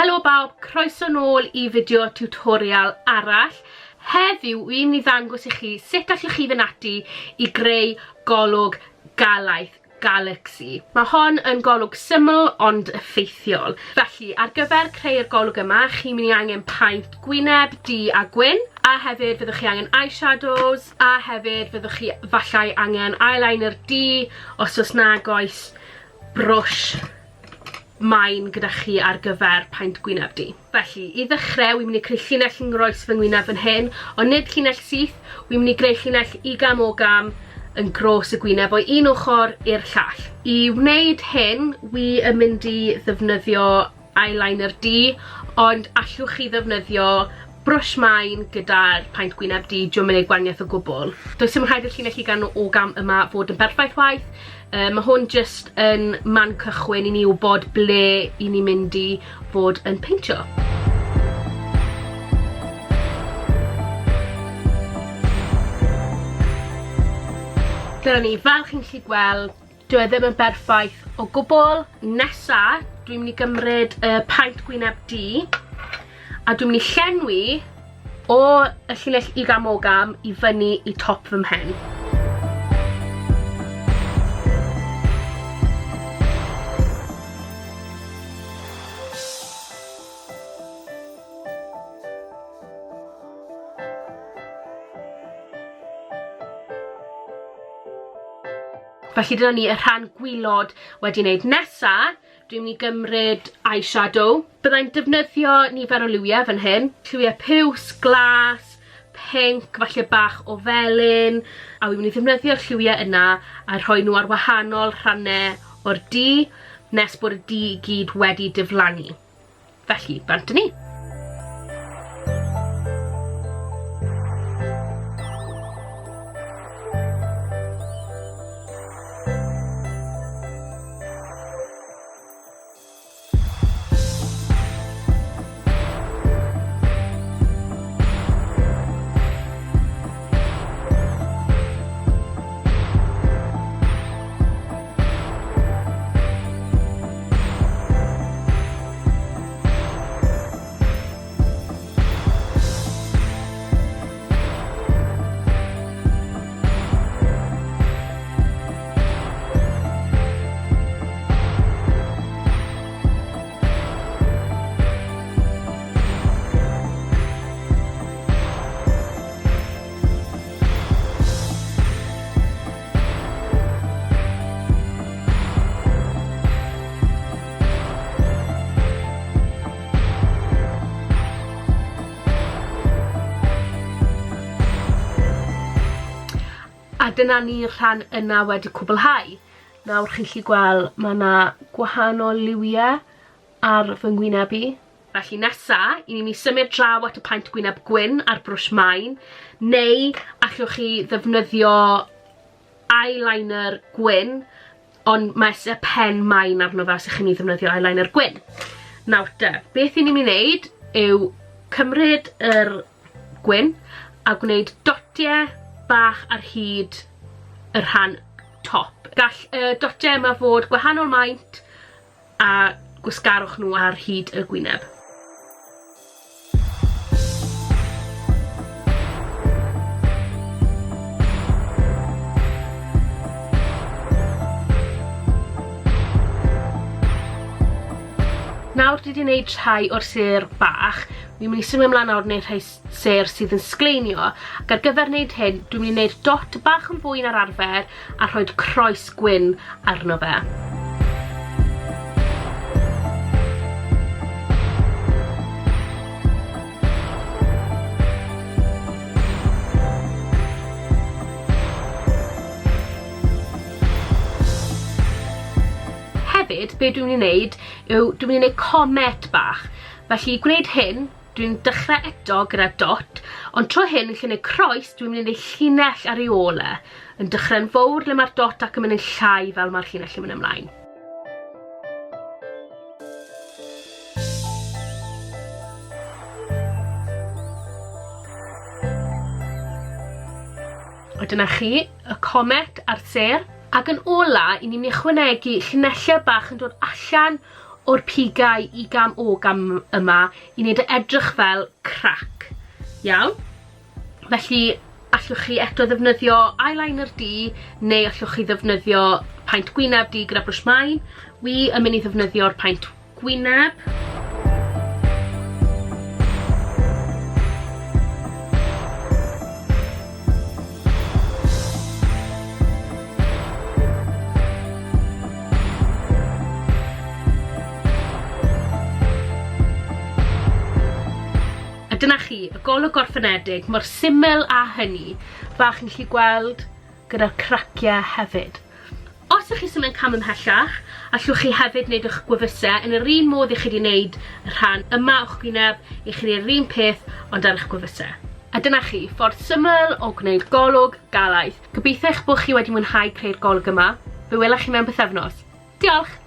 Helo bawb, croeso nôl i fideo tutorial arall. Heddiw, wy'n mynd i ddangos i chi sut allwch chi fynd ati i greu golwg galaeth, galaxy. Mae hon yn golwg syml ond effeithiol. Felly, ar gyfer creu'r golwg yma, chi'n mynd i angen paent gwyneb du a gwyn, a hefyd fyddwch chi angen eyeshadows, a hefyd fyddwch chi fallai angen eyeliner du os oes nag oes brwsh main gyda chi ar gyfer paent gwyneb du. Felly, i ddechrau, wi'n mynd i creu llinell yng ngroes fy ngwyneb fan hyn, ond nid llinell syth, wi'n mynd i greu llinell igam ogam yn gros y gwyneb o un ochr i'r llall. I wneud hyn, wi yn mynd i ddefnyddio eyeliner du, ond allwch chi ddefnyddio brwsh main gyda'r paent gwyneb du, dio'm yn neud gwaniaeth o gwbwl. Does dim rhaid i'r llinell igam ogam yma fod yn berffaith waith, Yy ma' hwn jyst yn man cychwyn i ni wbod ble 'yn ni mynd i fod yn peintio. Dyna ni, fel chi'n gallu gweld, dyw e ddim yn berffaith o gwbl. Nesa, dwi'n mynd i gymryd y paent gwyneb du a dwi'n mynd i llenwi O y llinell igam ogam i fyny i top fy mhen. Felly dyna ni y rhan gwylod wedi wneud. Nesa, Dwi'n mynd i gymryd eyeshadow. Byddai'n defnyddio nifer o liwiau fan hyn. Lliwiau piws, glas, pinc, falle bach o felyn. A wi'n mynd i ddefnyddio'r lliwiau yna a rhoi nhw ar wahanol rhannau o'r du nes bod y du i gyd wedi diflannu. Felly, bant â ni. A dyna ni'r rhan yna wedi cwblhau. Nawr chi'n gallu gweld mae yna gwahanol liwiau ar fy ngwyneb i. Felly nesa, i ni'n mynd i symud draw at y paent gwyneb gwyn a'r brwsh main, neu allwch chi ddefnyddio eyeliner gwyn, ond mae isie pen main arno fe os ych chi'n mynd i ddefnyddio eyeliner gwyn. Nawr te, beth i ni'n mynd i wneud yw cymryd yr gwyn a gwneud dotiau bach ar hyd y rhan top. Gall y dotiau yma fod gwahanol maint, a gwasgarwch nhw ar hyd y gwyneb. Nawr dwi wedi gwneud rhai o'r sêr bach, wi'n mynd i symud ymlaen nawr wneud rhai sêr sydd yn sgleinio, ac ar gyfer wneud hyn, dwi'n mynd i wneud dot bach yn fwy na'r arfer a rhoi croes gwyn arno fe. Hefyd, be dwi'n mynd i wneud yw dwi'n mynd i wneud comet bach. Felly i gwneud hyn, Dwi'n dechrau eto gyda dot, ond tro hyn yn lle neud croes, dwi'n mynd i neud llinell ar ei ôl e. Yn dechrau'n fowr le mae'r dot ac yn mynd yn llai fel mae'r llinell yn mynd ymlaen. A dyna chi, y comet a'r sêr. Ac yn ola, i ni'n mynd i ychwanegu llinellau bach yn dod allan o'r pigau i gam o gam yma i wneud e edrych fel crac. Iawn? Felly, allwch chi eto ddefnyddio eyeliner du neu allwch chi ddefnyddio paent gwyneb du gyda brwsh maen. Wi yn mynd i ddefnyddio'r paent gwyneb. A dyna chi, y golwg gorffenedig, mor syml â hynny. Bach yn gallu gweld gyda'r craciau hefyd. Os ych chi eisiau mynd cam ymhellach, allwch chi hefyd wneud eich gwefusau yn yr un modd i chi wedi wneud y rhan yma o'ch gwyneb, i chi wneud yr un peth ond ar eich gwefusau. A dyna chi, ffordd syml o gwneud golwg galaeth. Gobeithio eich bod chi wedi mwynhau creu'r golwg yma. Fe welaf chi mewn pythefnos. Diolch!